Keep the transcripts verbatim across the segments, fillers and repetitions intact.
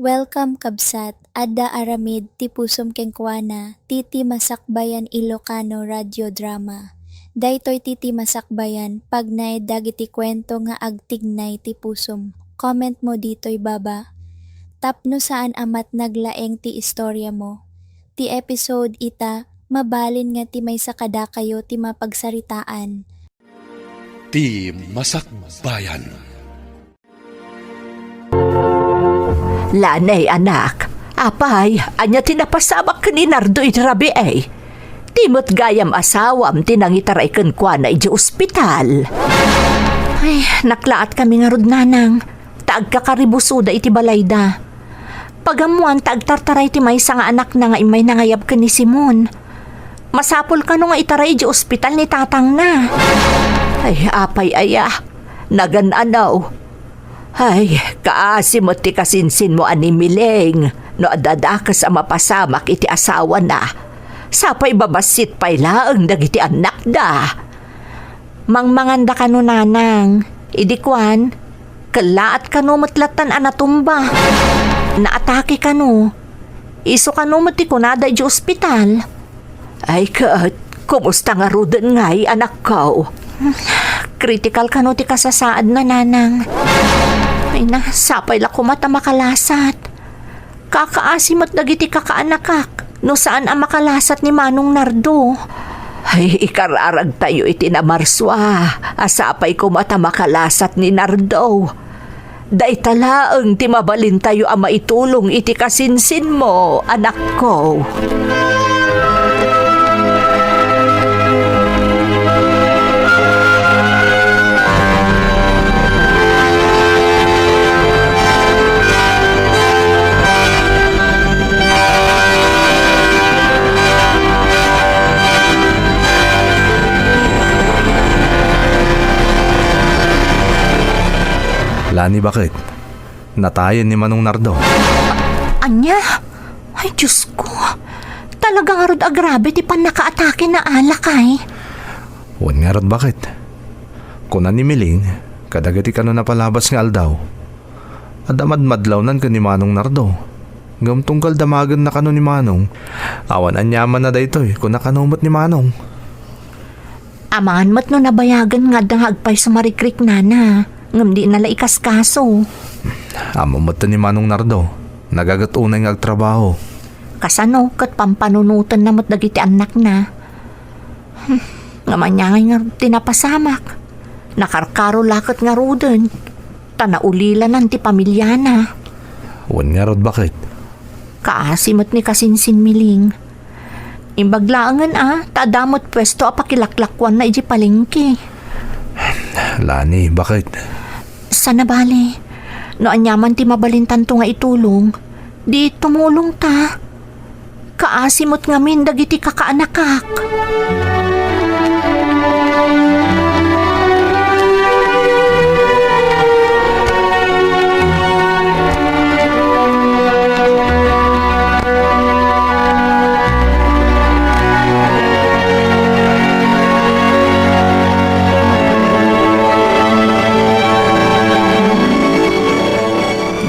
Welcome, kabsat. Adda aramid ti pusom kenkuana, ti Ti Masakbayan Ilocano Radio Drama. Daytoy ti Ti Masakbayan, pagnaed dagiti kuento nga agtignay ti pusom. Comment mo ditoy baba. Tapno saan a met naglaeng ti istorya mo. Ti episode ita, mabalin nga ti maysa kadakayo ti mapagsaritaan. Ti Masakbayan. Lanay, anak, apay, ania ti napasamak ken ni Nardo iti rabii? Ti met gayam asawam ti nangitaray kenkuana iti ospital. Ay, naklaatkami ngarud, nanang, ta agkakaribusoda iti balayda. Pagammoan ta agtartaray ti maysa nga anakna nga immay nangayab ken ni Simon. Masapul kano nga itaray iti ospital ni tatangna. Ay, apay aya, nagan-ano. Ay, kaasi met ti kasinsinmo a ni Miling no adda dakes a mapasamak iti asawana. Sapay babassit pay laeng dagiti annakda. Mangmanganda kano, nanang. Idi kuan, kellaat kano met lattan a natumba. Naatake kano. Isu kano met ti kunada iti ospital. Ay ket, kumusta ngaruden ngay, anakko? Critical kano ti kasasaadna, nanang. Ay na, sapay la koma ta makalasat. Kakaasi met dagiti kakaanakak no saan a makalasat ni Manong Nardo. Ay, ikararagtayo iti namarsua a sapay koma ta makalasat ni Nardo. Dayta laeng ti mabalintayo a maitulong iti kasinsinmo, anakko. Lani, baket, natayen ni Manong Nardo. Ania? Ay, Diyos ko. Talaga ngarud a grabe ti pannakaatake na alak ay. Wen ngarud, baket. Kuna ni Miling, kadagiti kano napalabas nga aldaw, adda madmadlawnan ken ni Manong Nardo. Ngem tunggal damagenna kano ni Manong, awan aniamanna daytoy, kuna kano met ni Manong. Amangan met no nabayagen nga adda nga agpayso marikriknana, ngem dina la ikaskaso. Ammo met ni Manong Nardo, nagaget unay nga agtrabaho. Kasano ket pampanunotenna met dagiti annakna? Hmm, ngem ania ngay ngarud ti napasamak? Nakarkaro la ket ngaruden, ta naulilanan ti pamiliana. Wen ngarud, baket. Kaasi met ni kasinsin, Miling. Imbag laengen a, ta adda met puesto a pakilaklakuanna idiay palengke. Lani, baket? Sana bale, no aniaman ti mabalintanto nga itulong, di tumulongta. Kaasi met ngamin dagiti kakaanakak.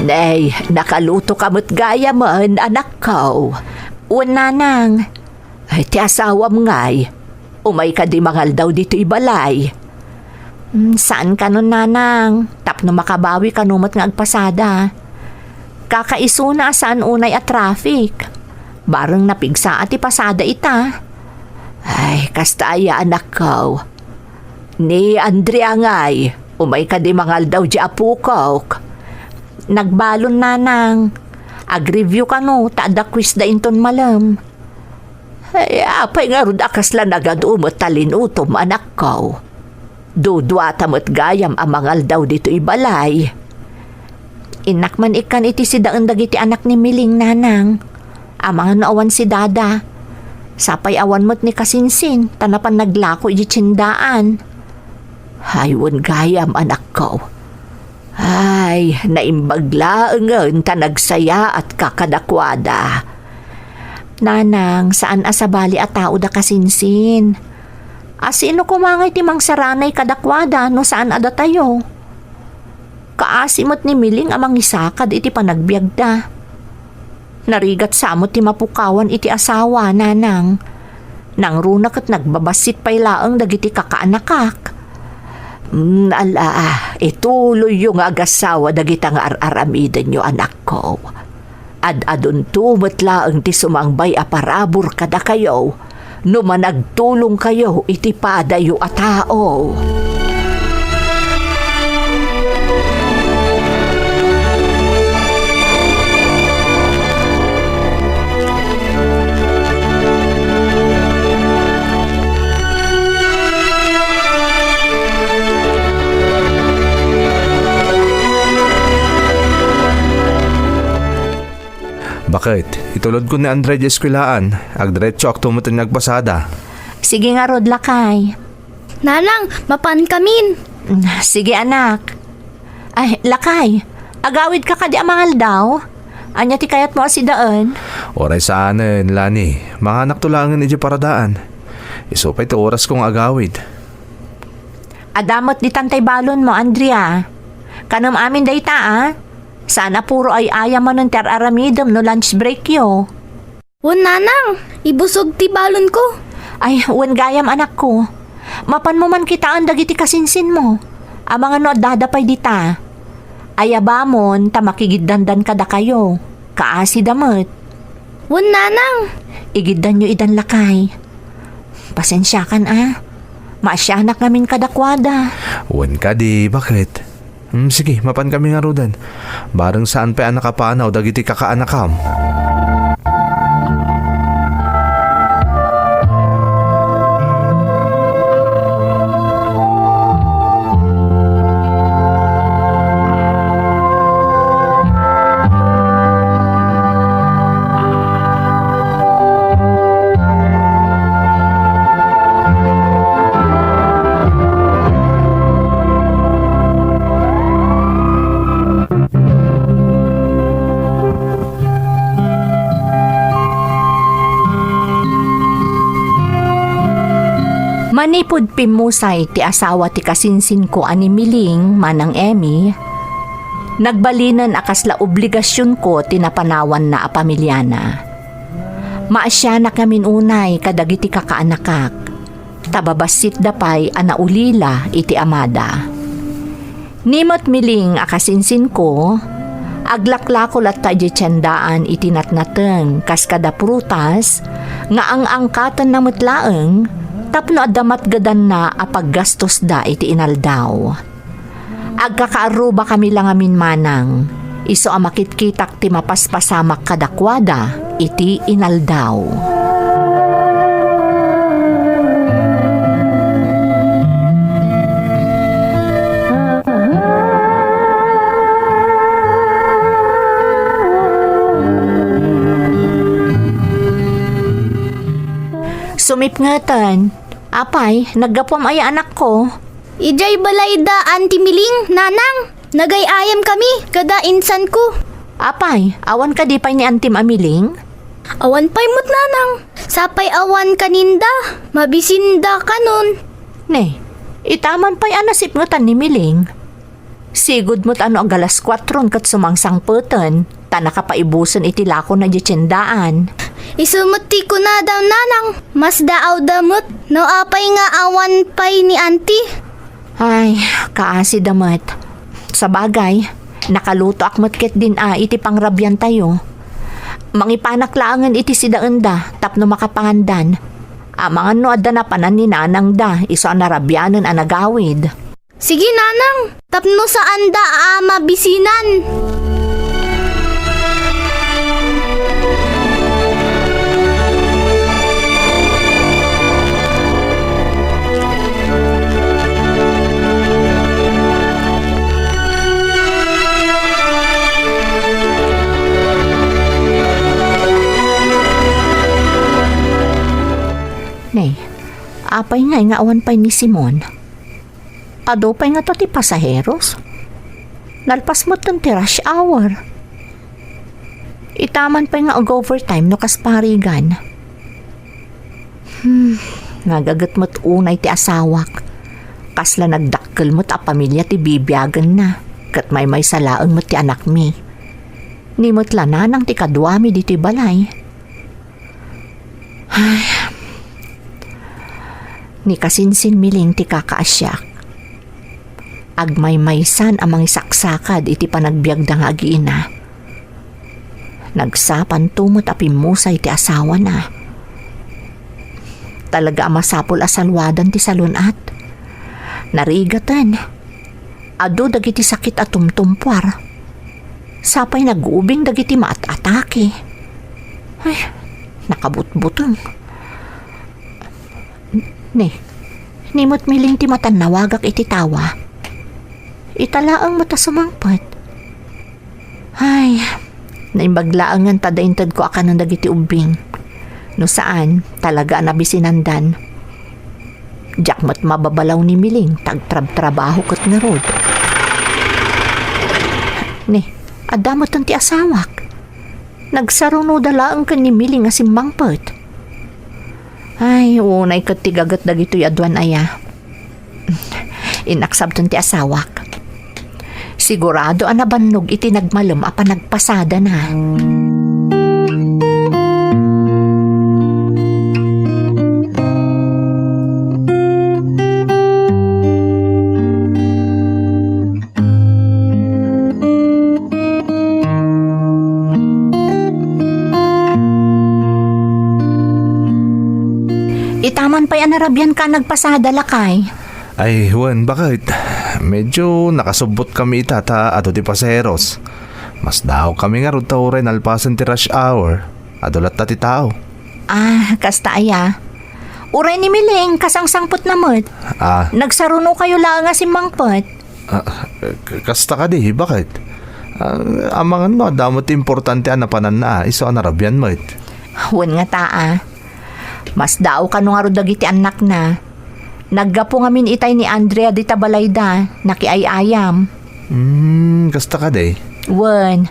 Nay, nakaluto ka met gayamen, anakko. Wen, nanang, ay, ti asawam ngay, umay kadi mangaldaw ditoy balay? Mm, saan kano, nanang, tapno makabawi kano met nga agpasada. Kakaisuna a saan unay a traffic. Bareng napigsa a ti pasada ita. Ay, kasta aya, anakko. Ni Andrea ngay, umay kadi mangaldaw di apokok? Nagbalon, nanang. Ag-review kano, ta adda quiz da inton malem. Ay, apay ngarud a kasla nagadu met ta linutom, anakko? Duduata met gayam a mangaldaw ditoy balay. Innak man ikkan iti sidaen dagiti anak ni Miling, nanang. Amangan no awan si Dada. Sapay awan met ni kasinsin, ta napan naglako iti tiendaan. Ay, wen gayam, anakko. Ay, naimbag laengen ta nagsayaatka kadakuada. Nanang, saan a sabali a tao da kasinsin. A sino koma ngay ti mangsaranay kadakuada no saan a datayo? Kaasi met ni Miling a mangisakad iti panagbiagda. Narigat sa met ti mapukawan iti asawa, nanang. Nangruna ket nagbabassit pay laeng dagiti kakaanakak. Mm, ala, ituloyyo nga agassawa dagita nga ar-aramidenyo, anakko. Ad-adunto met laeng ti sumangbay a parabur kadakayo no managtulongkayo iti padayo a tao. Baket, itulodko ni Andre di eskuelaan, agdiretsoak tumeten nga agpasada. Sige ngarud, lakay. Nanang, mapankamin. Mm, sige, anak. Ay, lakay, agawidka kadi a mangaldaw? Ania ti kayatmo a sidaen? Uray saanen, Lani. Manganakto laengen idiay paradaan. Isu pay ti orasko nga agawid. Adda met ditan tay balonmo, Andrea. Kanem amin dayta, a? Saan a puro ay-ayam manen ti ar-aramidem no lunch breakyo. Wen, nanang, ibusog ti balonko. Ay, wen gayam, anakko. Mapanmo man kitaen dagiti kasinsinmo. Amangan no addada pay dita. Ayabamon ta makigiddandan kadakayo. Kaasida met. Wen, nanang. Igiddanyo idan, lakay. Pasensiakan, a. Maasianak ngamin kadakuada. Wen kadi, baket? Hmm, sige, mapankami ngaruden. Bareng saan pay a nakapanaw dagiti kakaanakam. Manipud pimmusay ti asawa ti kasinsinko a ni Miling, Manang Emmy, nagbalinen a kasla obligasionko ti napanawanna a pamiliana. Maasianak ngamin unay kadagiti kakaanakak, ta babassitda pay a naulila iti amada. Ni met Miling a kasinsinko, aglaklako latta idiay tiendaan iti natnateng kas kada prutas nga ang-angkatenna met laeng tapno adda matgedanna a paggastosda iti inaldaw. Agkakaarrubakami la ngamin manang, isu a makitkitak ti mapaspasamak kadakuada iti inaldaw. Sumipngeten. Apay, naggapuam aya, anakko? Idiay balayda, Auntie Miling, Nanang. Nagay-ayam kami kada insanko. Apay, awan kadi pay ni antim a Miling? Awan pay met, Nanang. Sapay awan kaninda, mabisinda kanon. Ne, itaman pay a nasipngetan ni Miling. Sigud met a no agalas kuatron ket sumangsangpeten, ta nakapaibusen iti lakona idiay tiendaan. Isu met ti kunada, Nanang, masdaawda met no apay nga awan pay ni Auntie. Ay, kaasida met. Sabagay, nakalutoak met ketdin a iti pangrabiantayo. Mangipanak laengen iti sidaenda tapno makapangandan. Amangan no adda napanan ni nanangda, isu a narabianen a nagawid. Sige, Nanang, tapno saanda a mabisinan. Ne, apay ngay nga awan pay ni Simon? Adu pay ngata ti pasaheros? Nalpas metten ti rush hour. Itaman pay nga ag-overtime no kas parigan. Hmm, nagaget met unay ti asawak. Kasla nagdakkel met a pamilia ti bibiagenna, ket maymaysa laeng met ti anakmi. Ni met la nanang ti kaduami ditoy balay. Ay, ni kasinsin Miling ti kakaasiak. Agmaymaysan a mangisaksakad iti panagbiagda nga agiina. Nagsapanto met a pimmusay ti asawana. Talaga a masapul a saluadan ti salun-at. Narigaten. Adu dagiti sakit a tumtumpuar. Sapay nagubing dagiti maat-atake. Ay, nakabutbuteng. Ni, ni met Miling ti matannawagak iti tawa. Ita laeng met a sumangpet. Ay, naimbag laengen ta da intedko a kanen dagiti ubbing. No saan, talaga a nabisinandan. Diak met mababalaw ni Miling ta agtrabtrabaho ket ngarud. Ni, adda metten ti asawak. Nagsarunoda laeng ken ni Miling a simmangpet. Ay, unay ket ti gaget dagitoy a duan aya. Inaksabton ti asawak. Sigurado a nabannog iti nagmalem a panagpasadana. Itaman pay a narabian ka nagpasada, lakay. Ay, wen, baket. Medyo nakasubbot kami ita ta adu ti pasaheros. Masdaog kami ngarud ta uray nalpasen ti rush hour, adu latta ti tao. Ah, kasta aya. Uray ni Miling, kasangsangpetna met. Ah. Nagsarunokayo laeng a simmangpet. Ah, k-, kasta kadi, baket? Ah, amangan no, adda met ti importante a napananna, ah, isu a narabian met. Wen ngata, ah. Masdaog kano ngarud dagiti annakna. Naggapu ngamin itay ni Andrea dita balayda, nakiay-ayam. Hmm, kasta kadi? Wen,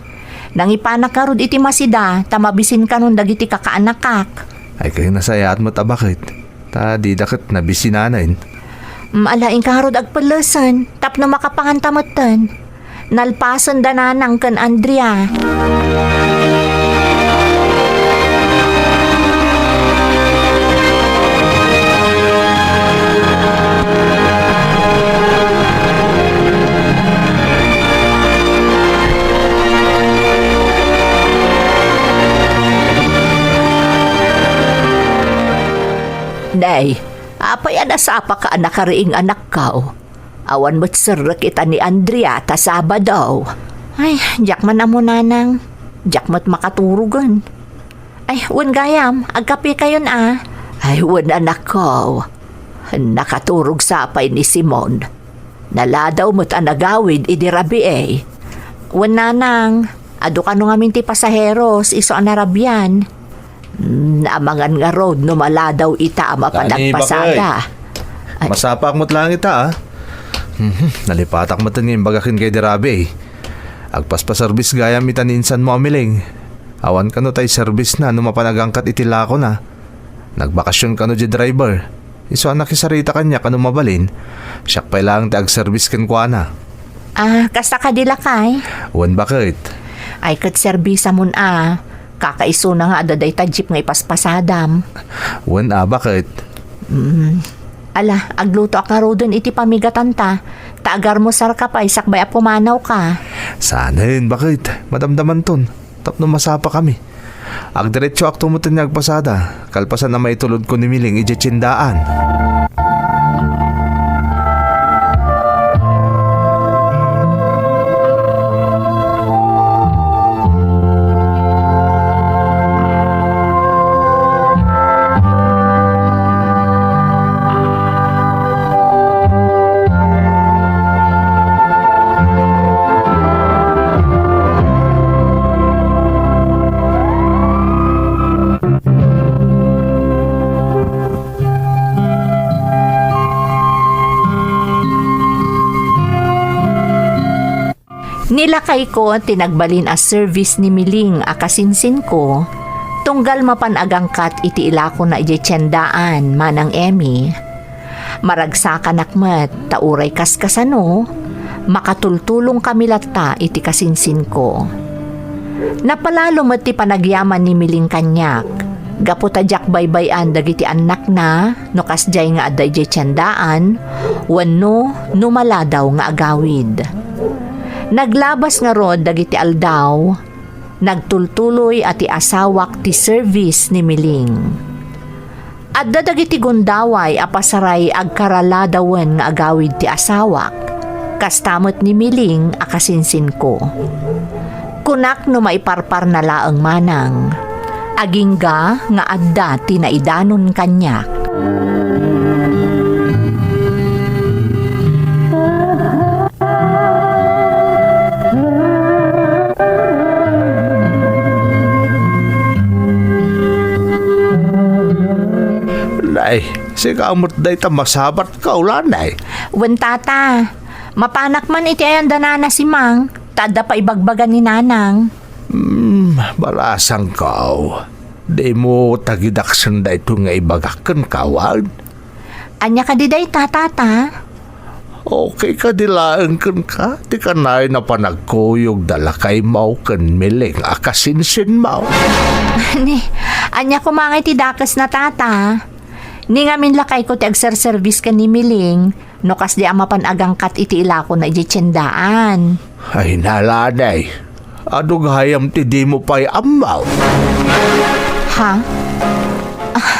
nangipanak ngarud iti masida, ta mabisin kanon dagiti kakaanakak. Ay, kay nasayaat met a baket. Ta dida ket nabisinanen. Mm, ala, inka ngarud agpellesen, tapno makapanganta metten. Nalpasen da Nanang ken Andrea. Nay, apay a nasapaka a nakariing, anakko? Awan met serrek ita ni Andrea ta Sabado. Ay, diak man ammo, Nanang. Diak met makaturogen. Ay, wen gayam, agkapekayon a. Ay, wen, anakko. Nakaturog sa pay ni Simon. Naladaw met a nagawid idi rabii. Wen, Nanang, adu kano ngamin ti pasaheros, isu a narabian. Mm, amangan ngarud no maladaw ita a mapanagpasada. Ay. Masapak met laeng ita, ah. Mhm, nalipatak met nga imbagak kenka idi rabii. Agpaspaserbis gayam ita ni insanmo a Miling. Awan kano tay serbisna no mapan agangkat iti lakona. Nagbakasion kano di driver. Isu a nakisarita kaniak a no mabalin, siak pay laeng ti agserbis kenkuana. Ah, kasta kadi, lakay? Wen, baket. Ay, ket serbisamon a. Kakaisuna nga adda dayta jeep nga ipaspasadam. Wen a, baket. Mm. Ala, aglutoak ngaruden iti pamigatanta. Ta agarmusarka pay sakbay a pumanawka. Saanen, baket. Madamdamanton. Tapno masapakami. Agdiretsoakto metten nga agpasada, kalpasan a maitulodko ni Miling idiay tiendaan. Ni lakayko ti nagbalin a serbis ni Miling a kasinsinko, tunggal mapan agangkat iti ilakona idiay tiendaan, Manang Emmy. Maragsakanak met ta uray kaskasano, makatultulongkami latta iti kasinsinko. Napalalo met ti panagyaman ni Miling kaniak, gapu ta diak baybay-an dagiti annakna no kasdiay nga adda idiay tiendaan wenno no maladaw nga agawid. Naglabas ngarud dagiti aldaw, nagtultuloy a ti asawak ti service ni Miling. Adda dagiti gundaway a pasaray agkaraladawen nga agawid ti asawak, kasta met ni Miling a kasinsinko. Kunak no maiparparna laeng manang, agingga nga adda ti naidanon kaniak. Nay, sika met dayta masabatko, lanay. Wen, tata, mapanak man iti ayan da nana Simang, ta adda pay ibagbaga ni nanang. Hmm, balasangko. Dimo tagidaksen daytoy nga ibagak kenka, wen? Ania kadi dayta, tata? Okay kadi laeng kenka ti kanayon a panagkuyogda lakaymo ken Miling a kasinsinmo? Ni, ania koma ngay ti dakesna, tata? Ni ngamin lakayko ti agserservis ken ni Miling, no kasdi a mapan agangkat iti ilakona idiay tiendaan. Ay, nalaanay. Adu gayam ti dimo pay ammo. Ha? Ah,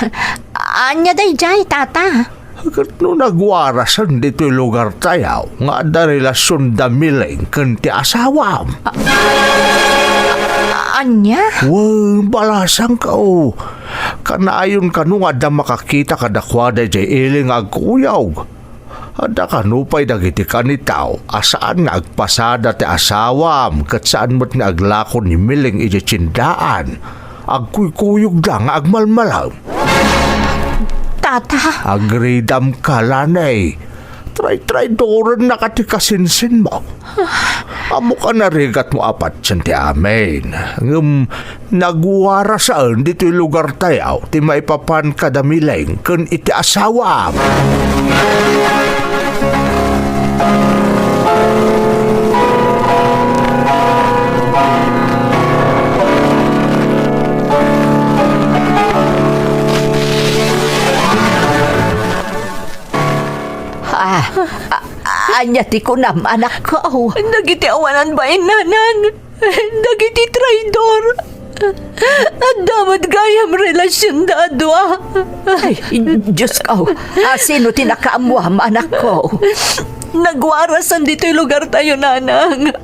ania daydiay, tata? Ket no nagwarasen ditoy lugartayo nga adda relasion da Miling ken ti asawam. Ah, ania? Wen, balasangko. Kanayon kano nga adda makakita kadakuada idiay ili nga agkuyog. Adda kano pay dagiti kanitaw a saan nga agpasada ti asawam ket saan met nga aglako ni Miling idiay tiendaan. Agkuykuyogda nga agmalmalem. Tata! Agridamka, lanay. Traytraydorennak a ti kasinsinmo. Ammok a narigatmo a patien ti amin. Ngem nagwarasen ditoy lugartayo ti maipapan kada Miling ken iti asawam. Ah, ah, ania ti kunam, anakko? Dagiti awanan bain, nanang. Dagiti traidor. Adda met gayam relasionda a dua. Ay, Diosko, a sino ti nakaammoam, anakko? Nagwarasen ditoy lugartayo, nanang.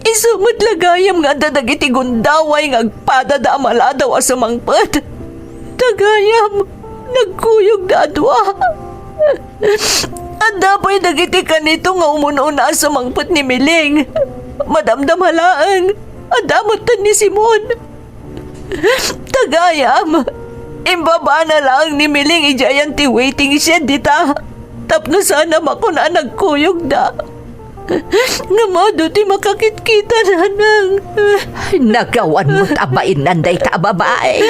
Isu met la gayam nga adda dagiti gundaway nga agpadada a maladaw a sumangpet. Ta gayam, nagkuyogda a dua. Adda pay dagiti kanito nga umun-una a sumangpet ni Miling. Madamdama laeng, adda metten ni Simon. Ta gayam, imbabana laeng ni Miling idiay ayan ti waiting shed dita. Tapno saan a makuna a nagkuyogda. Ngem adu ti makakitkita, nanang. Nagawan met a bainnan dayta a babai.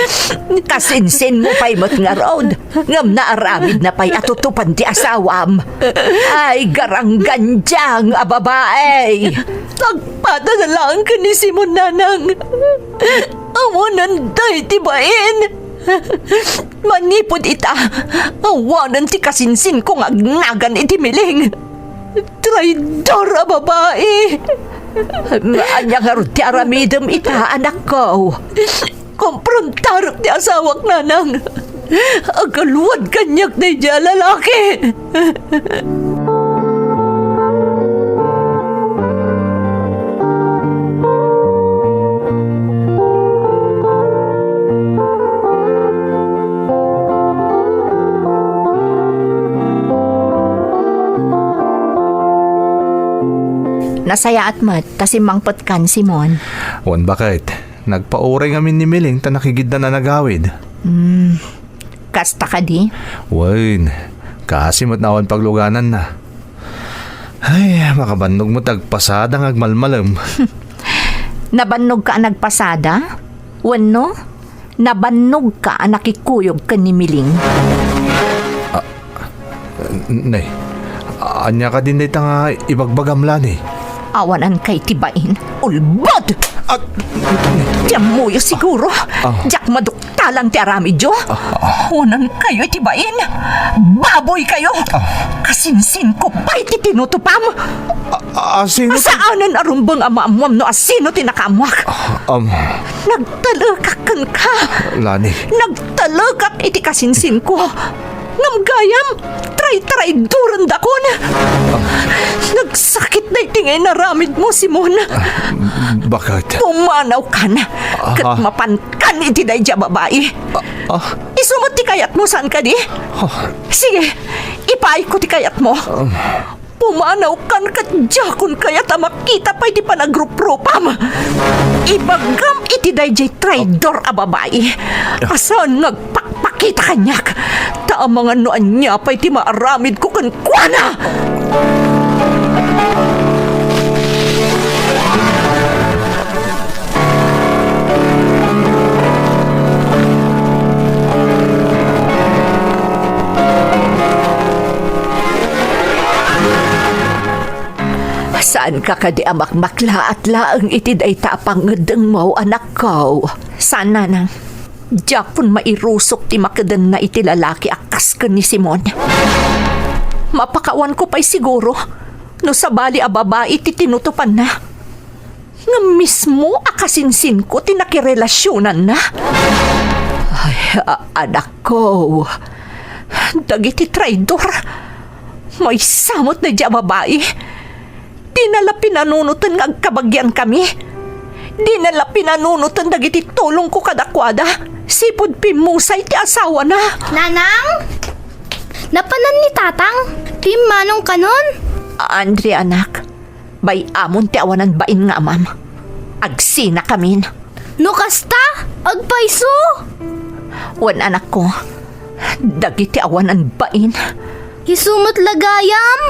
Kasinsinmo pay met ngarud, ngem naaramidna pay a tutupan ti asawam. Ay, garanggandiang a babai! Agpadada laeng ken ni Simon, nanang. Awanan dayta a bain. Manipud ita, awanen ti kasinsinko nga agnagan iti Miling. Traidor a babai! Ania ngarud ti aramidem ita, anakko? Komprontarek ti asawak, nanang. Agaluad kaniak daydiay a lalaki. Nasayaat met ta simmangpetkan, Simon. Wen, baket. Nagpauray ngamin ni Miling ta nakigiddan a nagawid. Hmm. Kasta kadi? Wen, kaasi met awan paglugananna. Ay, makabannog met agpasada nga agmalmalem. Nabannogka a nagpasada? Wenno, nabannogka a nakikuyog ken ni Miling? Ah, nay, ania kadin dayta nga ibagbagam, Lani? Awanankayo iti bain. Ulbod! Ah, Ti ammoyo siguro. Ah. Diak maduktalan ti aramidyo. Awanankayo iti bain. Baboykayo! Kasinsinko pay ti tinutupam. Ah, ah, sino ti Saanen a rumbeng a maammuam no asino ti nakaammuak. Ah, um. Nagtalekak kenka. Lani. Nagtalekak iti kasinsinko. Ngem gayam, tray-traydorendakon. Nagsakit daydi nga inaramidmo, Simon. Bakit? Pumanawkan, ket Ah. mapankan iti daydi a babai. Ah, ah. Isu met ti kayatmo, saan kadi? Ah. Sige, ipaayko ti kayatmo. Um. Pumanawkan ket diakon kayat a makita pay ti panagruprupam. Ibagam iti daydiay traidor a babai a saan nga agpakpakita kaniak, ta amangan no ania pay ti maaramidko kenkuana. Saanka kadi a makmaklaat laeng iti dayta a pangngeddengmo, anakko? Saan, nanang. Diakon mairusok ti makedenna iti lalaki a kas ken ni Simon. Mapakawanko pay siguro no sabali a babai ti tinutupanna. Nga mismo a kasinsinko ti nakirelasionanna. Ay, a-, anakko, dagiti traidor, maysa met daydiay a babai. Dina la pinanunoten nga agkabagiankami. Dina la pinanunoten dagiti tulongko kadakuada, sipud pimmusay ti asawana. Nanang? Napanan ni Tatang? Pimmanong kanon? Andrea, anak. Bay-amon ti awanan bain nga amam. Agsinakamin. No kasta, agpayso! Wen, anakko, dagiti awanan bain. Isu met la gayam,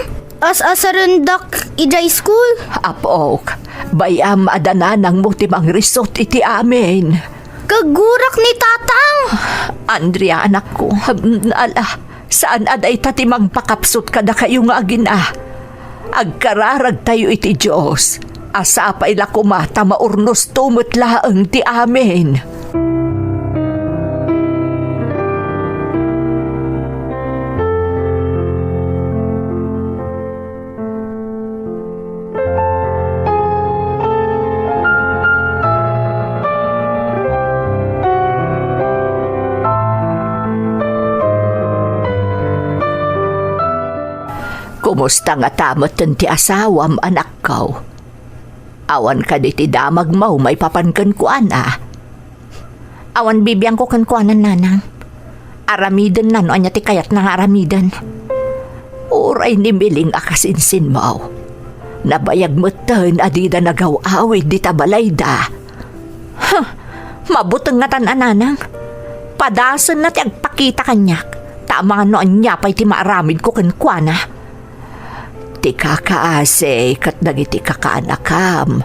as-asarendak idiay school. Apok, bay-am a da nanangmo ti mangrisut iti amin. Kaggurak ni Tatang! Andrea, anakko, ala, saan a dayta ti mangpakapsut kadakayo nga agina. Agkararagtayo iti Dios, a sapay la koma ta maurnosto met laeng ti amin. Kumusta ngata metten ti asawam, anakko? Awan kadi ti damagmo maipapan kenkuana? Awan bibiangko kenkuana, nanang. Aramidenna no ania ti kayatna nga aramiden. Uray ni Miling a kasinsinmo. Nabayag metten a dida nagaw-awid dita balayda. Huh, mabuteng ngatan a nanang. Padasenna ti agpakita kaniak, ta amangan no ania pay ti maaramidko kenkuana. Ti kakaasi ket dagiti kakaanakam,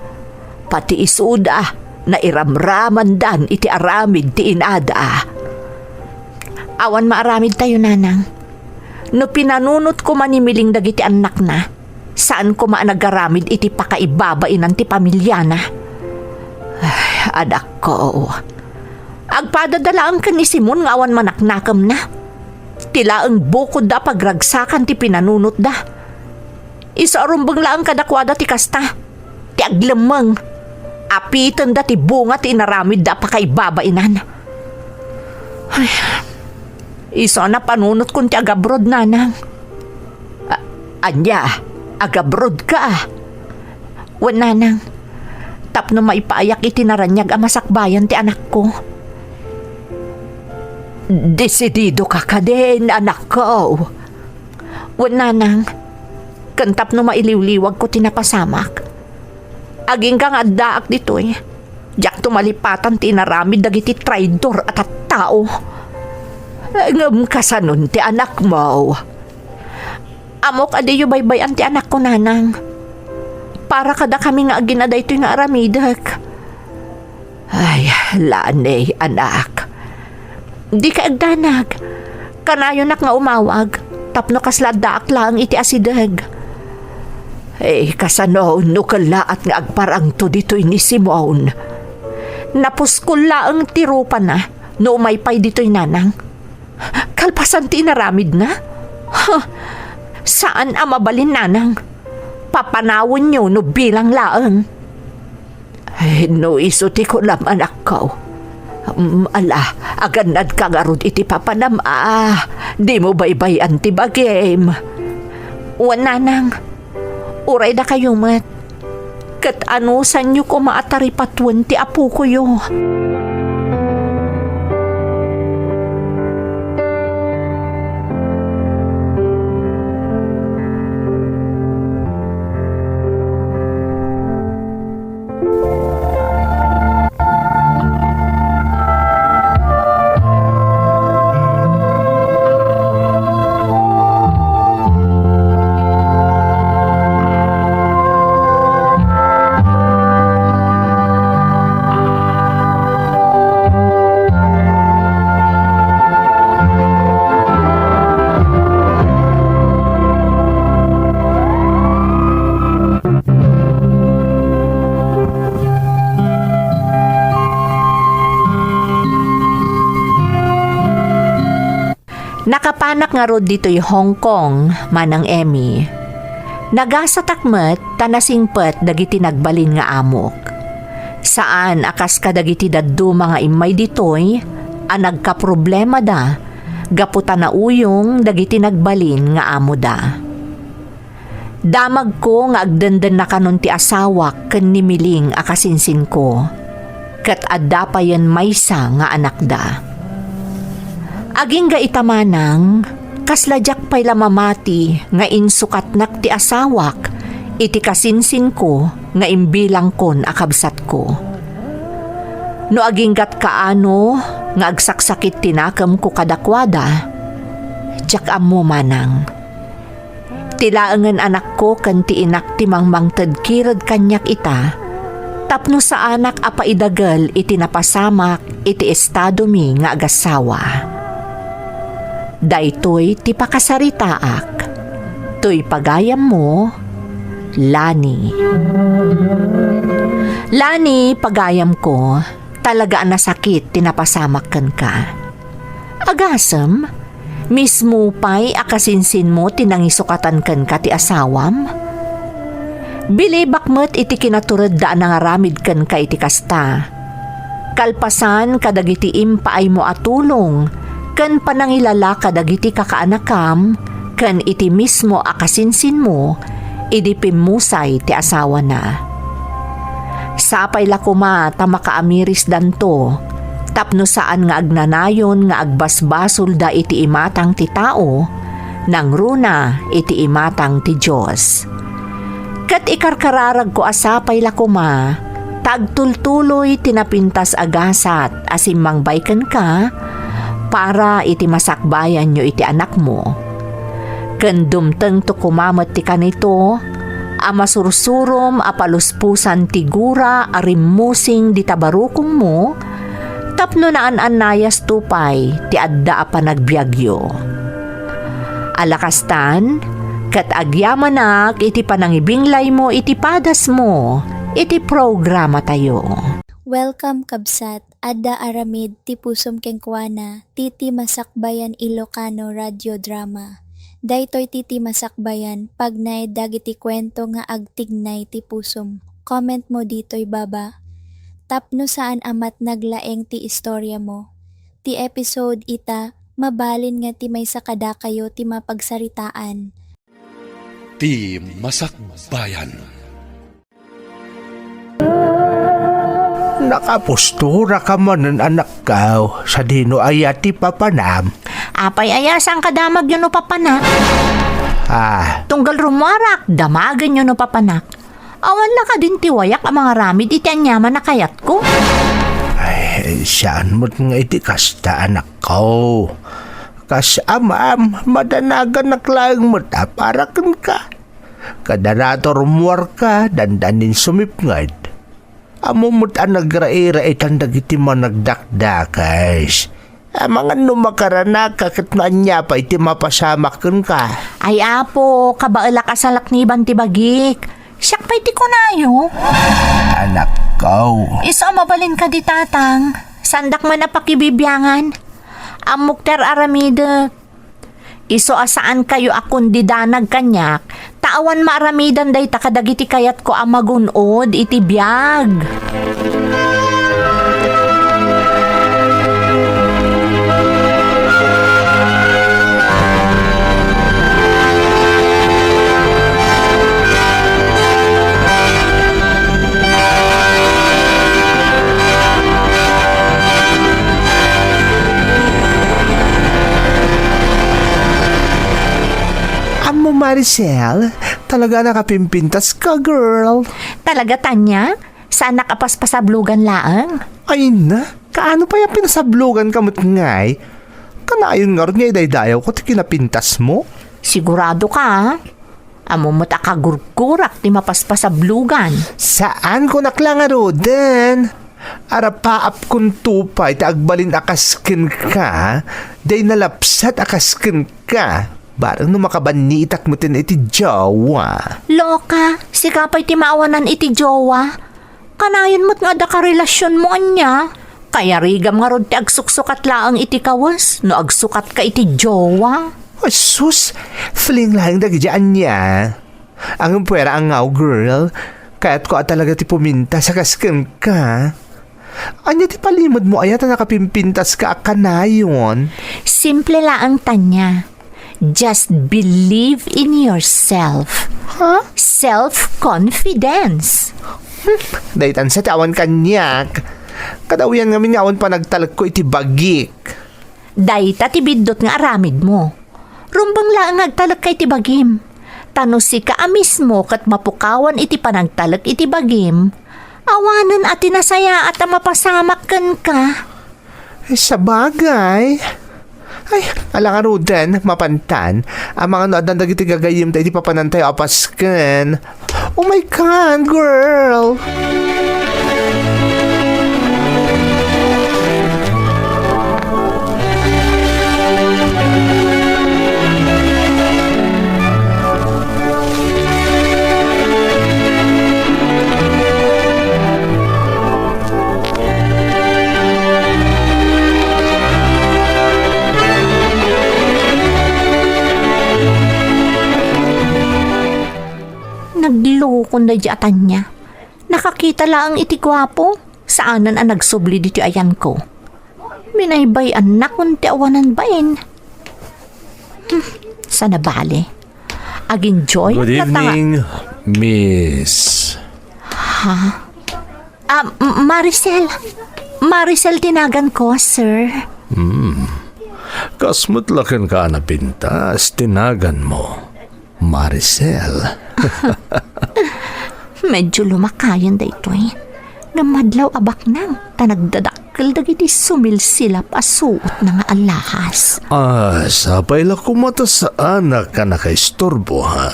pati isuda, nairamramandan iti aramid ti inada. Awan maaramidtayo, nanang. No pinanunot koma ni Miling dagiti annakna, saan koma a nagaramid iti pakaibabainan ti pamiliana. Ay, anakko, agpadada laeng ken ni Simon nga awan manaknakemna. Ti laeng bukodda a pagragsakan ti pinanunotda. Isu a rumbeng laeng kadakuada ti kasta, ti aglemmeng. Apitenda ti bunga ti inaramidda a pakaibabainan. Ay, isu a napanunotkon ti agabroad, nanang. A-, ania? Agabroadka? Wen, nanang, tapno maipaayak iti naraniag a masakbayan ti anakko. Desididoka kadin, anakko? Wen, nanang, ken tapno mailiwliwagko ti napasamak. Agingga nga addaak ditoy, diakto malipatan ti inaramid dagiti traidor a tattao. Ngem kasanon ti anakmo? Ammok a diyo baybay-an ti anakko, nanang. Para kadakami nga agina daytoy nga aramidek. Ay, Lani, anak. Dika agdanag. Kanayonak nga umawag, tapno kasla addaak laeng iti asideg. Eh, kasano no kellaat nga agparangto ditoy ni Simon? Napuskol laeng ti rupana no umay pay ditoy, nanang. Kalpasan ti inaramidna? Ha? Saan a mabalin, nanang. Papanawenyo no bilang laeng. Eh, no isu ti kunam, anakko. Mm, ala, agannadka ngarud iti papanam a. Dimo baybay-an ti bagim. Wen, nanang, uray dakayo met. Ket anusanyo koma a taripatuen ti apokoyo. Nakapanak ngarud ditoy Hong Kong, Manang Emmy. Nagasatak met ta nasingpet dagiti nagbalin nga amok. Saan a kas kadagiti dadduma nga immay ditoy a nagkaprublema da gapu ta nauyong dagiti nagbalin nga amoda. Damagko nga agdendennakanon ti asawak ken ni Miling a kasinsinko, ket adda payen maysa nga anakda. Agingga ita, manang, kasla diak pay la mamati nga insukatnak ti asawak iti kasinsinko nga imbilangkon a kabsatko. No aginggat kaano nga agsaksakit ti nakemko kadakuada, diak ammo, manang. Ti laengen anakko ken ti inak ti mangmangted kired kaniak ita, tapno saanak a paidagel iti napasamak iti estadomi nga agassawa. Daytoy ti pakasaritaak. Toy pagayammo, Lani. Lani, pagayamko, talaga a nasakit ti napasamak kenka. Agasem, mismo pay a kasinsinmo ti nangisukatan kenka ti asawam? Bilibak met iti kinaturedda a nangaramid kenka iti kasta. Kalpasan kadagiti impaaymo a tulong ken panangilala kadagiti kakaanakam ken iti mismo a kasinsinmo idi pimmusay ti asawana. Sapay la koma ta makaamirisdanto tapno saan nga agnanayon nga agbasbasolda iti imatang ti tao, nangruna iti imatang ti Dios. Ket ikarkararagko a sapay la koma ta agtultuloy ti napintas a gasat a simmangbay kenka para iti masakbayanyo iti anakmo. Ken dumtengto koma met ti kanito a masursurom a paluspusan ti gura a rimmusing dita barukongmo tapno naan-annayasto pay ti adda a panagbiagyo. Ala kastan, ket agyamanak iti panangibinglaymo iti padasmo iti programatayo. Welcome, kabsat. Adda aramid ti pusom kenkuana, Titi Masakbayan Ilocano Radio Drama. Daytoy Titi Masakbayan, pagnaed dagiti kuento nga agtignay ti pusom. Comment mo ditoy baba. Tapno saan a matnag laeng ti istoriamo. Ti episode ita, mabalin nga ti maysa kadakayo ti mapagsaritaan. Ti Masakbayan. Nakaposturaka manen, anakko, sadino aya ti papanam? Apay aya, saan kadamagyo no papanak? Ah. Tunggal rummuarak, damagenyo no papanak. Awan la kadin ti wayak a mangaramid iti aniaman a kayatko. Ay, saan met nga iti kasta, anakko. Kas amam, madanaganak laeng met a para kenka. Kada rato rummuarka, dandanin sumipnget. Ammo met a nagrairaitan dagiti managdakdakes. Amangan no makaranak ka ket no ania pay ti mapasamak kenka. Ay, Apo, kabaelak a salakniban ti bagik. Siak pay ti kunayo. Anakko. Isu a mabalin kadi, Tatang. Saandak man a pakibibiangan. Ammok ti ar-aramidek. Isu a saankayo a kundidanag kaniak, ta awan maaramidan dayta kadagiti kayatko a magun-od iti biag. Ammo, Maricel, talaga a nakapimpintas ka, girl. Talaga, Tanya? Saanak a paspasablogan laeng? Ay na, kaano pay a pinasabloganka met ngay? Kanayon ngarud nga idaydayawko ti kinapintasmo? Sigurado ka, a? Ammo met a kagurgurak ti mapaspasablogan. Saan, kunak la ngaruden. Arapaapkonto pay ti agbalin a kas kenka, diay nalapsat a kas kenka. Bareng no makabanniitak met iti jowa. Loka, sika pay ti maawanan iti jowa. Kanayon met nga adda karelasionmo, ania? Kayarigam ngarud ti agsuksukat laeng iti kawes no agsukatka iti jowa. Ay, sus! Fling laeng dagiti ania. Ngem puera a ngaw, girl. Kayatko a talaga ti pumintas a kas kenka. Ania ti palimedmo aya ta nakapimpintaska a kanayon? Simple laeng, Tanya. Just believe in yourself. Ha? Self-confidence. Hmm, daytan sa ti awan kaniak. Kadawian ngamin nga awan panagtalekko iti bagik. Dayta ti biddut nga aramidmo. Rumbeng laeng nga agtalekka iti bagim. Ta no sika a mismo ket mapukawan iti panagtalek iti bagim, awanen a ti nasayaat a mapasamak kenka. Ay, sabagay. Ay, ala ngaruden, mapantan. Amangan no addan dagiti gagayyemta iti papanantayo a pasken. Oh my God, girl! Naglukon daydi a Tanya. Nakakita laeng iti guapo, saanen a nagsubli ditoy ayanko. Binaybay-annakon ti awanan bain. Hmm, saan a bale. Ag-enjoy. Good evening, Miss. Ha? Ah, M-, Maricel. Maricel ti naganko, sir. Hmm. Kas met la kenka a napintas ti naganmo. Maricel. Medyo lumakayen daytoy. Ngem madlaw a baknang ta nagdadakkel dagiti sumilsilap a suotna nga alahas. Ah, sapay la koma ta saanak a nakaisturbo, ha?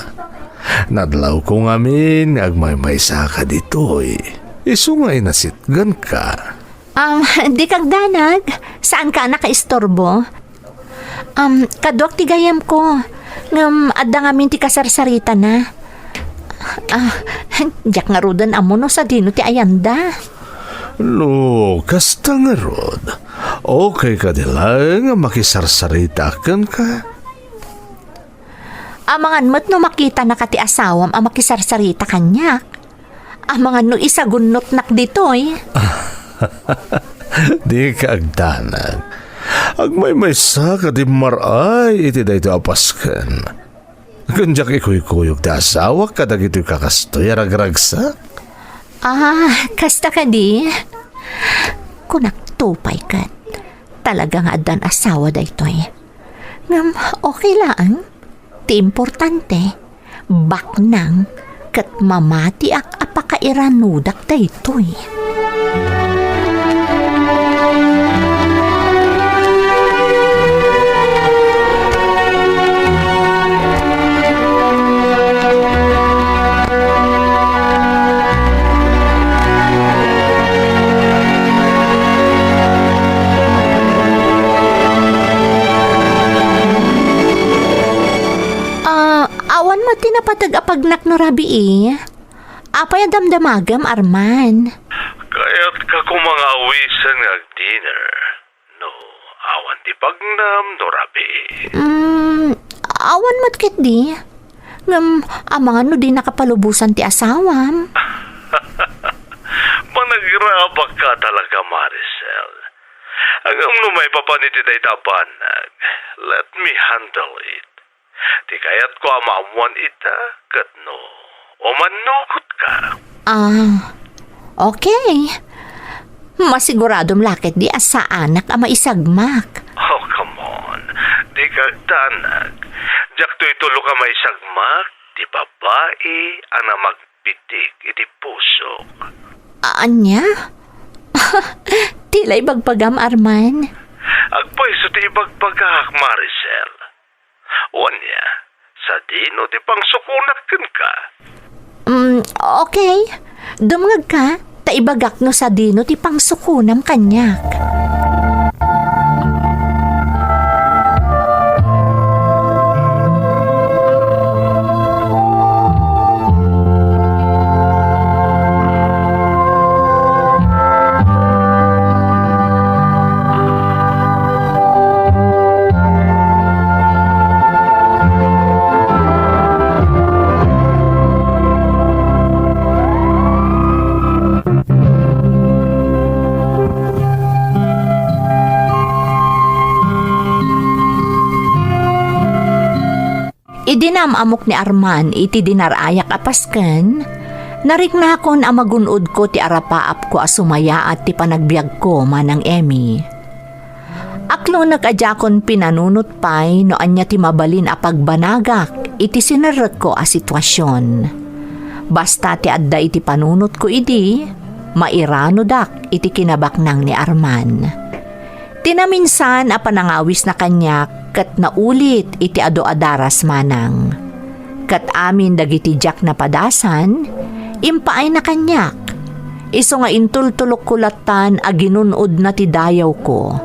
Nadlawko ngamin nga agmaymaysaka ditoy. Isu nga inasitganka. Um, di kagdanag, saanka a nakaisturbo? Um, kaduak ti gayyemko, ngem adda ngamin ti kasarsaritana. Ah, diak ngaruden ammo no sadino ti ayanda. No, kasta ngarud, okay kadi laeng a makisarsarita kenka? Amangan met no makitanaka ti asawam a makisarsarita kaniak. Amangan no isagunnotnak ditoy. Dika agdanag. Agmaymaysa ka ti mar-ay iti daytoy a pasken. Ken diak ikuykuyog ti asawak kadagitoy kakastoy a ragragsak. Ah, kasta kadi? Kunakto pay ket, talaga nga addan asawa daytoy. Ngem okay laeng. Ti importante, baknang ket mamatiak a pakairanudak daytoy. Patag a pagnak no rabii. Apay a damdamagam, Arman? Kayatka koma nga awisen nga agdinner. No, awan ti pagnam no rabii. Mm, awan met ketdi. Ngem, amangan no di nakapalubosan ti asawam. Managrabak ka talaga, Maricel. Ngem no maipapan iti dayta a banag, let me handle it. Ti kayatko a maammuan ita ket no umannukotka. Ah, okay. Masiguradom la ketdi a saanak a maisagmak. Oh, come on. Dika agdanag. Diakto itulok a maisagmak ti babai a namagpitik iti pusok. Ania? Ti la ibagbagam, Arman? Agpayso ti ibagbagak, Maricel. Wen aya, sadino ti pangsukonak kenka? Mm, okay. Dumngegka, ta ibagak no sadino ti pangsukonam kaniak. Idi naam-amok ni Arman iti dinar-ayak a pasken, nariknakon a magun-odko ti arapaapko a sumayaat ti panagbiagko manang Emmy. Aklonek a diakon pinanunot pay no ania ti mabalin a pagbanagak iti sinerrekko a situasion. Basta ti adda iti panunotko idi, mairanodak iti kinabaknang ni Arman. Ti naminsan a panangawisna kaniak ket naulit iti adu a daras manang. Ket amin dagiti diak napadasan, impaayna kaniak. Isu nga intultulokko lattan a ginun-odna ti dayawko.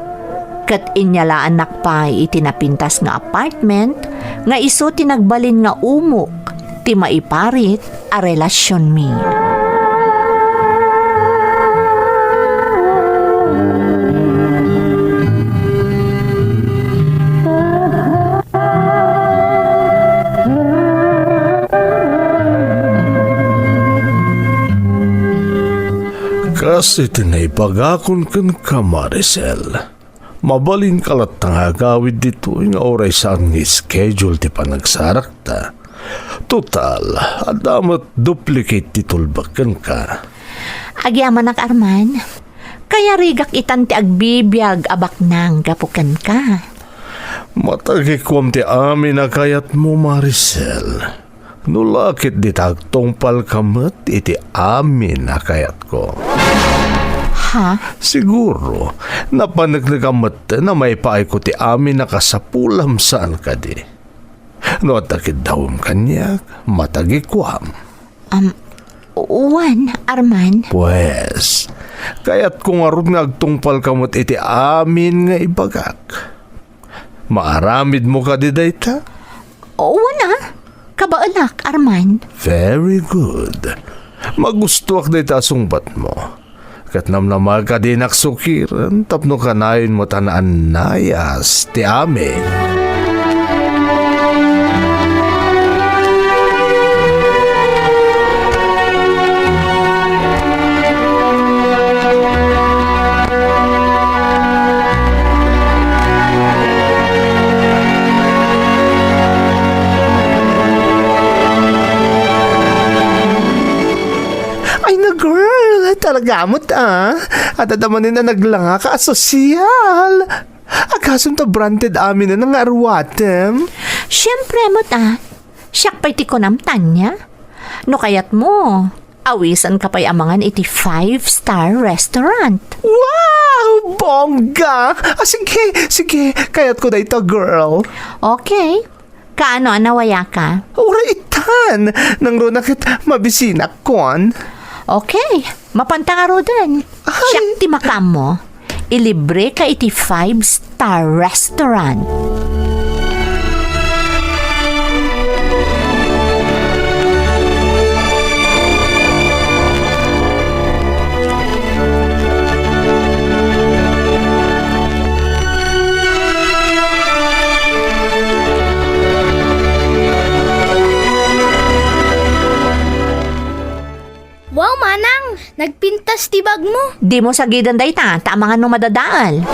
Ket inyalaannak pay iti napintas nga apartment nga isu ti nagbalin nga umok ti maiparit a relasionmi. Kas iti naibagakon kenka, Maricel, mabalinka latta nga agawid ditoy nga uray saan nga schedule ti panagsarakta. Total, adda met duplicate ti tulbek kenka. Agyamanak, Arman. Kayarigak itan ti agbibiag a baknang gapu kenka. Matagikuam ti amin a kayatmo, Maricel. No la ket dita agtungpalka met iti amin a kayatko. Ha? Siguro, napaneknekam met a maipaayko ti amin a kasapulam saan kadi. No adda kiddawem kaniak, matagikuam. Um, wen, Arman. Pues, kayatko ngarud nga agtungpalka met iti amin nga ibagak. Maaramidmo kadi dayta? Wen a. Kabaelak, Arman. Very good. Magustoak dayta a sungbatmo. Ket namnama kadi nga agsukiren tapno kanayon met a naannayas ti amin. Ay na, girl, talaga met a. Adda manen a naglanga ka a sosyal. Agasem ta branded amin a nga aruatem. Siyempre met a. Siak pay ti kunam, Tanya. No kayatmo, awisanka pay a mangan iti five-star restaurant. Wow! Bongga! Ah, sige, sige. Kayatko dayta, girl. Okay. Kaano a nawayaka? Uray itan! Nangruna ket mabisinak, kon. Okay. Mapanta ngaruden. Ay. Siak ti makaammo. Ilibreka iti five-star restaurant. Kas ti bagmo? Dimo sagiden dayta, ta amangan no madadael.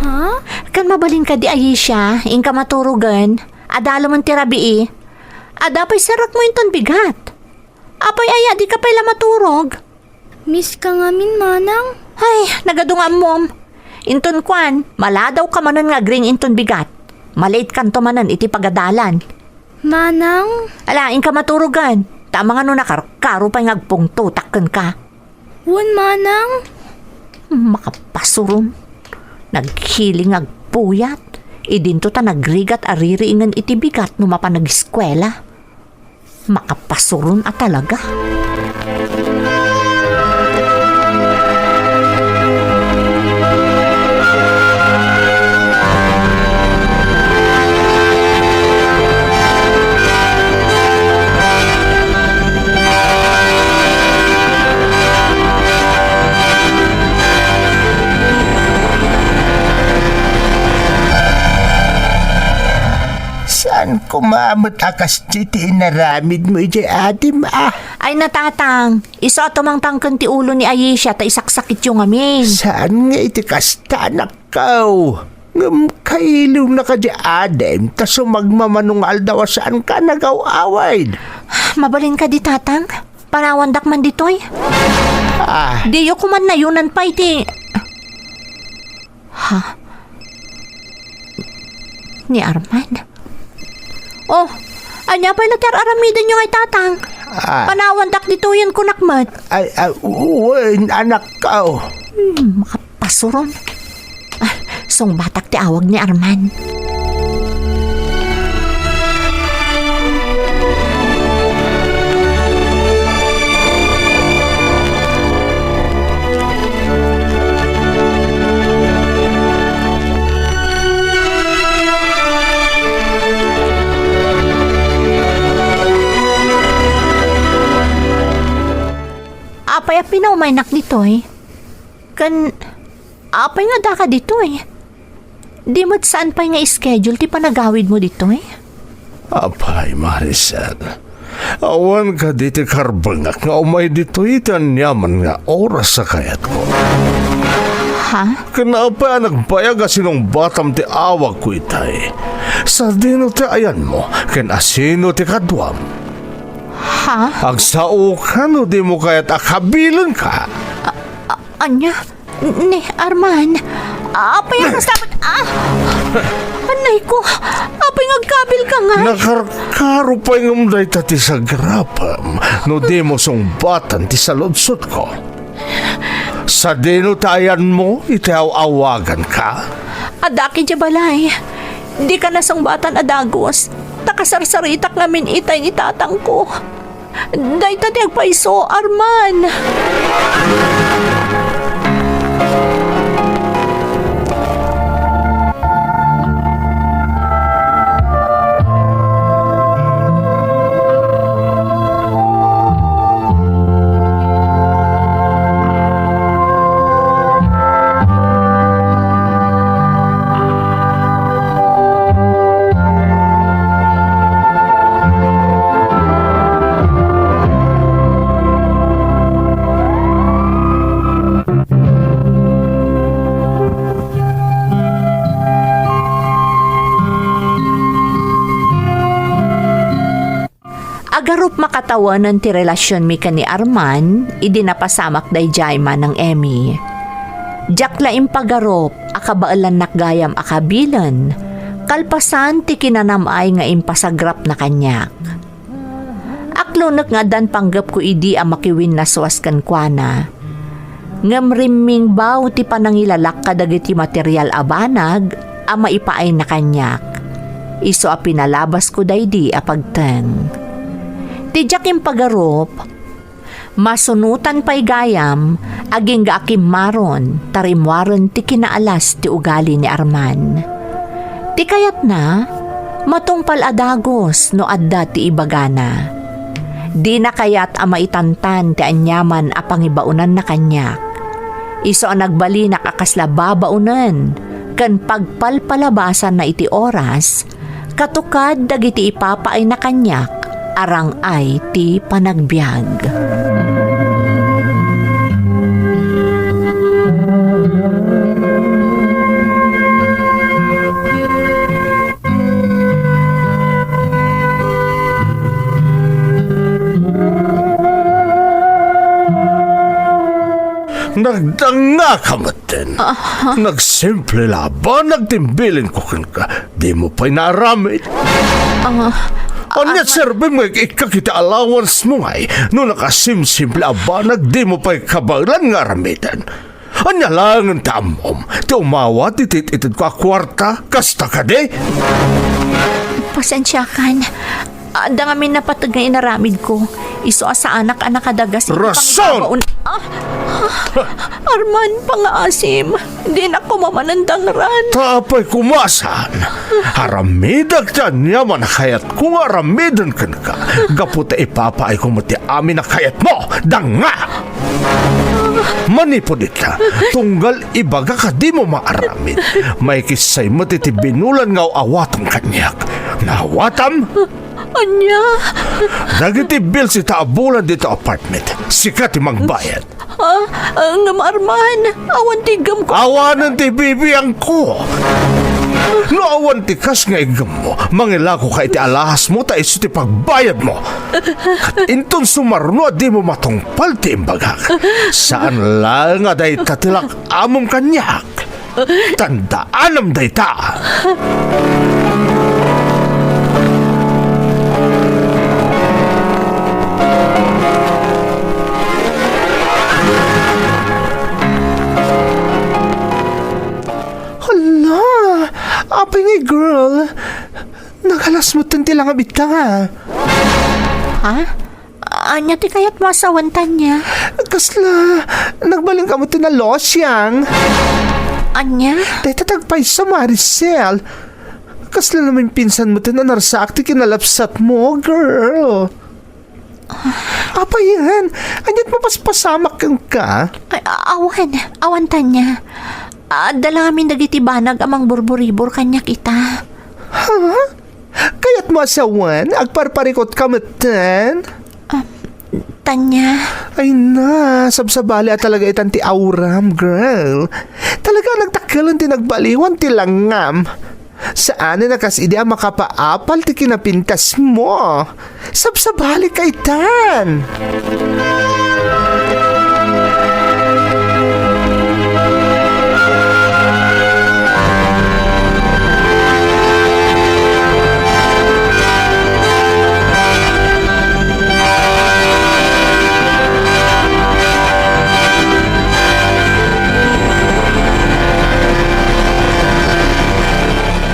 Ha? Kan mabalin kadi, Aisha, inka maturogen. Adalomen ti rabii. Adda pay serrekmo inton bigat. Apay aya, dika pay la maturog? Miss ka ngamin, manang. Ay, nagadu nga ammom. Inton kuan, maladaw ka manen nga agring inton bigat. Maliit kanto manen iti pagadalan. Manang? Ala, inka maturogen. Ta amangan no nakarkaro pay nga agpungtotak kenka. Wen, manang. Makapasuron. Naghiling agpuyat. Idinto ta nagrigat a ririingen iti bigat no mapan ageskuela. Makapasuron a talaga. Saan koma met a kas ti inaramidmo idiay adim, ah? Ay, natatang, isu a tumangtang ken ti ulo ni Aisha ta isaksakityo ngamin. Saan nga iti kasta, anakko? Ngem kailiwna kadi adim ta sumagmamano nga aldaw a saanka a nagaw-awid. Mabalin kadi, tatang? Panawandak man ditoy? Ah. Diyo koma nayonan pay ti, ha? Ni Arman? Oh, ania pay la ti ar-aramidenyo ngay, tatang? Ah. Panawandak ditoyen kunak met. Ay, ah, wen, anakko. Hmm, makapasuron. Ah, sungbatak ti awag ni Arman. Apay a pinaumaynak ditoy? Ken apay nga addaka ditoy? Di met saan pay nga schedule ti panagawidmo ditoy? Apay, Maricel, awan kadi ti karbengak nga umay ditoy iti aniaman nga oras a kayatko. Ha? Ken apay a nagbayag a sinungbatam ti awagko itay? Sadino ti ayanmo ken asino ti kaduam? Ha? Agsaoka no dimo kayat a kabilenka. A-, a-, ania? Ni Arman, apay a kasabat, ah! Anay ko, apay nga agkabilka ngay? Nakarkaro pay ngem dayta ti sagrapem no dimo sungbatan ti saludsodko. Sadino ti ayanmo iti aw-awaganka? Addak idiay balay. Dika nasungbatan a dagus, ta kasarsaritak ngamin itay ni tatangko. Dayta ti agpayso, Arman. Agarup makatawanen ti relasionmi ken ni Arman idi napasamak daydiay Manang Emmy. Diak la impagarup a kabaelannak gayam a kabilen, kalpasan ti kinanam-ay nga impasagrapna kaniak. Aklonek nga addan panggepko idi a makiwinnaswas kenkuana. Ngem rimmingbaw ti panangilalak kadagiti material a banag a maipaayna kaniak. Isu a pinalabasko daydi a pagteng. Ti diak impagarup, masunotan pay gayam, agingga a kimmaron, ta rimmuaren ti kinaalas ti ugali ni Arman. Ti kayatna, matungpal a dagus no adda ti ibagana. Dina kayat a maitantan ti aniaman a pangibaonanna kaniak. Isu a nagbalinak a kasla babaonen ken pagpalpalabasanna iti oras, katukad dagiti ipapaayna kaniak a rang-ay ti panagbiag. Dangngaka metten. Ah. Nagsimple la a banag ti imbilinko kenka. Dimo pay naaramid. Ah, ania ti serbim nga ikka iti allowance mo ngay? No nakasimsimple a banag, dimo pay kabaelan nga aramiden. Ania laengen ti ammom? Ti umawat iti it-itedko a kuarta, kasta kadi? Pasensiakan. Adda ngamin napateg nga inaramidko. Isu a saanak a nakadagas iti Rason! pangibabaon. Ah! Ah! Arman, pangaasim. Dinak koma manen dangran. Ta apay koma saan? Aramidek ti aniaman a kayatko nga aramiden kenka. Gapu ta ipapaayko met ti amin a kayatmo. Danga! Manipud ita, tunggal ibagak a dimo maaramid, maikissay met iti binulan nga aw-awatam kaniak. Naawatam? Ania? Dagiti bills ita a bulan dita apartment, sika ti mangbayad. Ah, ah, ngem Arman, awan ti iggamko. Awanen ti bibiangko. No awan ti kas nga iggammo, mangilakoka iti alahasmo ta isu ti pagbayadmo. Ket inton sumarno a dimo matungpal ti imbagak, saan laeng a dayta ti lak-amom kaniak. Tandaanam dayta. Hala! Apay ngay, girl? Nagalas metten ti langam ita. Ha? Ania ti kayatmo a sawen, Tanya? Kasla, nagbalinka metten a losyang. Ania? Dayta ti agpayso, Maricel. Kasla namimpinsan metten a narsaak ti kinalabsatmo, girl. Apayen, ania't mapaspasamak kenka? Ay, a-, awan, awan, Tanya. Adda la ngamin dagiti banag a mangburburibor kaniak ita. Ha? Kayatmo a sawen, agparparikutka metten? Ah, Tanya. Ay na, sabsabali a talaga itan ti auram, girl. Talaga a nagtakkelen ti nagbaliwan ti langam. Saanen a kas idi a makapaapal ti kinapintasmo. Sabsabali kaytan.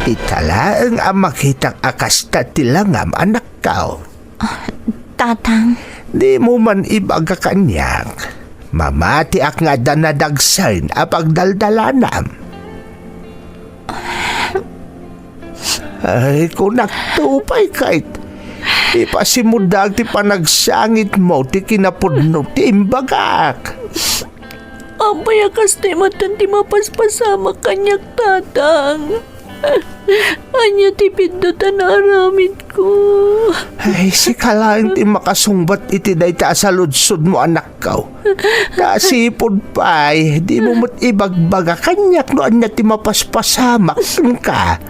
Ita laeng a makitak a kasta ti langam, anakko. Ah, Tatang. Dimo man ibaga kaniak. Mamatiak nga adda nadagsen a pagdaldalanam. Ay, kunakto pay ket, ipasimudak ti panagsangitmo ti kinapudno ti imbagak. Apay a kasta metten ti mapaspasamak kaniak, Tatang? Ania ti piddut a naaramidko? Ay, sika laeng ti makasungbat iti dayta a saludsodmo, anakko. Ta sipud pay, dimo met ibagbaga kaniak no ania ti mapaspasamak kenka.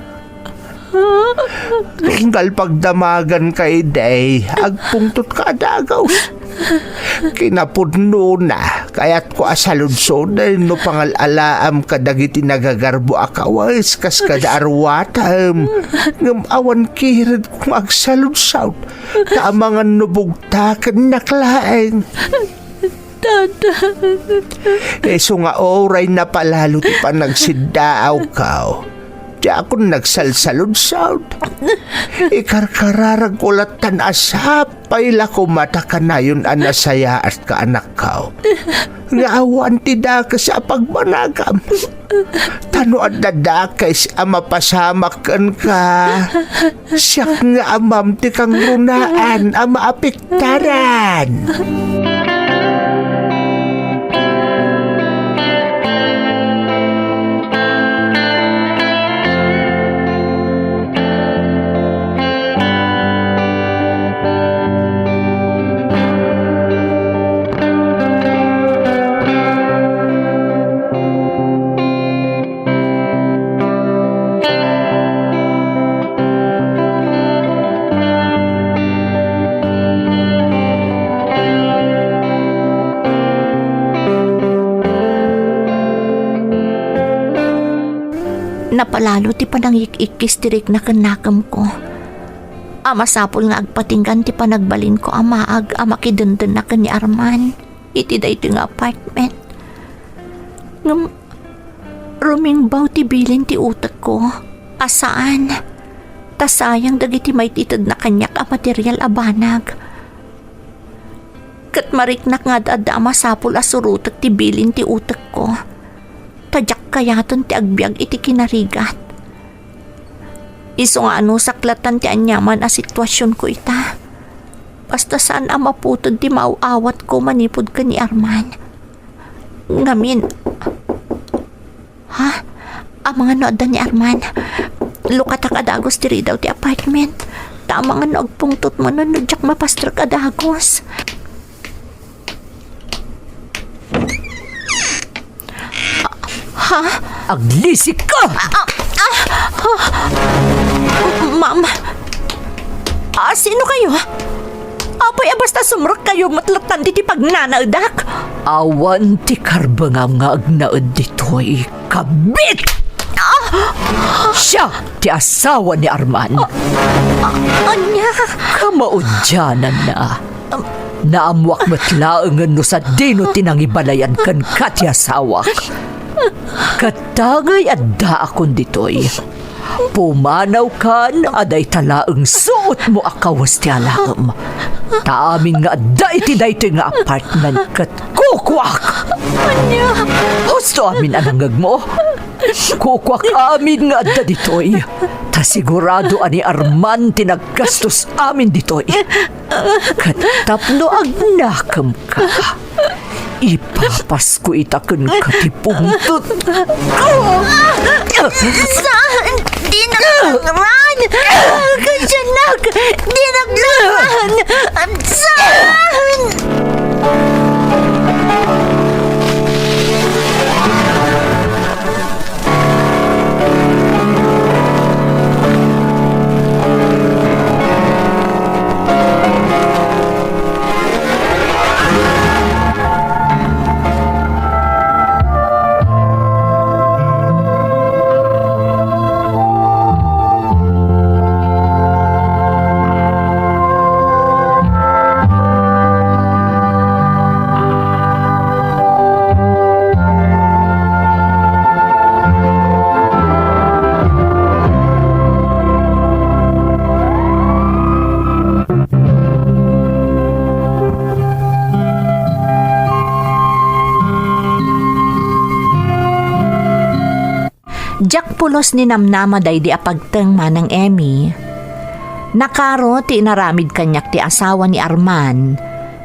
Tunggal pagdamaganka idi, agpungtotka a dagus. Kinapudnona, kayatko a saludsoden no pangal-alaam kadagiti nagagarbo a kawes kas kada aruatam. Ngem awan kiredko nga agsaludsod, ta amangan no bugtakennak laeng. Tata. Isu nga uray napalalo ti panagsiddaawko, diakon nagsalsaludsod. Ikarkararagko lattan a sapay la koma ta kanayon a nasayaatka, anakko, nga awan ti dakes a pagbanagam. Ta no adda dakes a mapasamak kenka, siak nga amam ti kangrunaan a maapektaran. Napalalo ti panangik-ikkis ti rikna ken nakemko a masapul nga agpatinggan ti panagbalinko a maag a makidendenna ken ni Arman iti daytoy nga apartment. Ngem rumingbaw ti bilin ti utekko a saan ta sayang dagiti maititedna kaniak a material a banag. Ket mariknak nga ad-adda a masapul a surotek ti bilin ti utekko, ta diak kayaten ti agbiag iti kinarigat. Isu nga anusak latan ti aniaman a situasionko ita, basta saan a maputed ti maaw-awatko manipud ken ni Arman. Ngamin, ha? Amangan no adda ni Arman. Lukatak a dagus ti ridaw ti apartment. Ta amangan no agpungtot manen no diak mapastrek a dagus. Ha? Aglisik ka! Ah, ah, ah, ah, ma'am, ah, sino kayo? Apay a basta sumrekkayo met latan diti pagnanaedak? Awan ti karbengam nga agnaed ditoy, kabit! Ah! Siak ti asawa ni Arman. Ah, ah, ania? Kamaudiananna. Naammoak met laengen no sadino ti nangibalayan kenka ti asawak. Ket ta ngay addaakon ditoy, pumanawkan a dayta laeng suotmo a kawes ti alaem. Ta amin nga adda iti daytoy nga apartment ket kukuak. Ania? Husto amin a nangngegmo? Kukuak amin nga adda ditoy. Ta sigurado a ni Arman ti naggastos amin ditoy. Ket tapno agnakemka, ipapasko ita kenka ti pungtot. Saan? Dinak nangran! Kasiannak! Dinak nangran! Saan? Diak pulos ninamnama daydi a pagteng, Manang Emmy. Nakaro ti inaramid kaniak ti asawa ni Arman,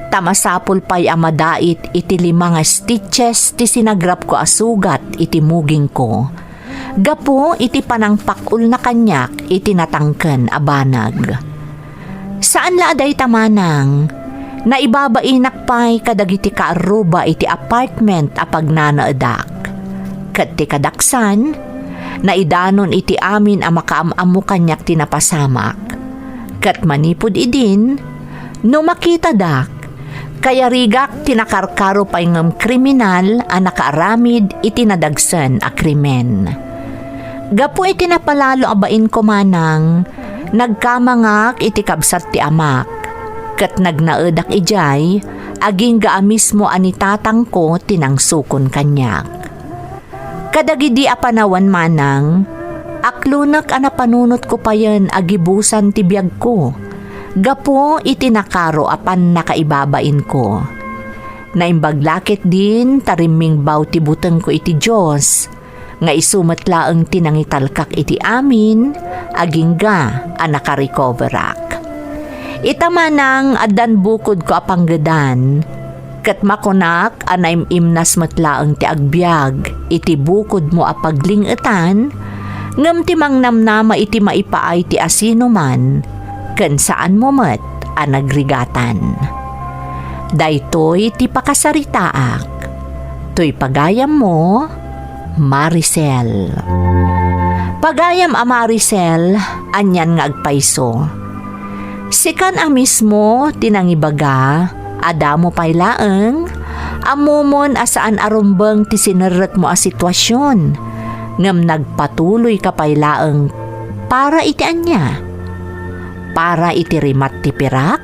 ta masapul pay a madait iti lima nga stitches ti sinagrapko a sugat iti mugingko, gapu iti panangpak-ulna kaniak iti natangken a banag. Saan la a dayta, Manang, naibabainak pay kadagiti kaarruba iti apartment a pagnanaedak. Ket ti kadaksan, naidanon iti amin a makaam-ammo kaniak ti napasamak. Ket manipud idin, no makitadak, kayarigak ti nakarkaro pay ngem kriminal a nakaaramid iti nadagsen a krimen. Gapu iti napalalo a bainko, Manang, nagkamangak iti kabsat ti amak, ket nagnaedak idiay, agingga a mismo a ni tatangko ti nangsukon kaniak. Kadagidi a panawen, Manang, aklonek a napanunotko payen a gibusan ti biagko gapu iti nakaro a pannakaibabainko. Naimbag la ketdin ta rimmingbaw ti butengko iti Dios, nga isu met laeng ti nangitalkak iti amin, agingga a nakarecoverak. Ita, Manang, addan bukodko a panggedan, ket makunak a naim-imnas met laeng ti agbiag iti bukodmo a pagling-etan, ngem ti mangnamnama iti maipaay ti asinoman, ken saanmo met a nagrigatan. Daytoy ti pakasaritaak. Toy pagayammo, Maricel. Pagayam a Maricel, anian nga agpayso. Sikan a mismo ti nangibaga, a damo pay laeng, ammomon a saan a rumbeng ti sinerrekmo a situasion. Ngem nagpatuloyka pay laeng para iti ania? Para iti rimat ti pirak?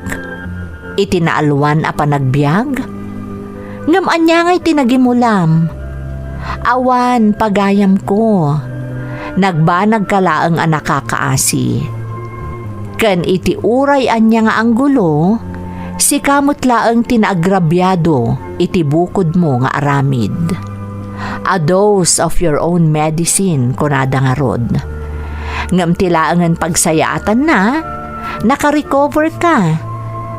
Iti naalwan a panagbiag? Ngem ania ngay ti nagimulam? Awan, pagayamko. Nagbanagka laeng a nakakaasi. Ken iti uray ania nga anggulo, sika met laeng ti naagrabiado iti bukodmo nga aramid. A dose of your own medicine, kunada ngarud. Ngem ti laengen pagsayaatanna, nakarecover ka,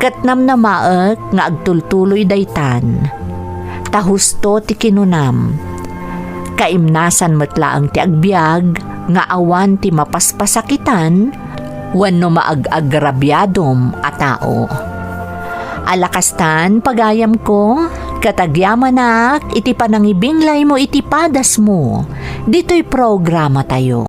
ket namnamaek nga agtultuloy daytan. Ta husto ti kinunam. Kaimnasan met laeng ti agbiag nga awan ti mapaspasakitan wenno maag-agrabiadom a tao. Alakastan, pagayamko, ket agyamanak iti panangibinglaymo iti padasmo ditoy programatayo.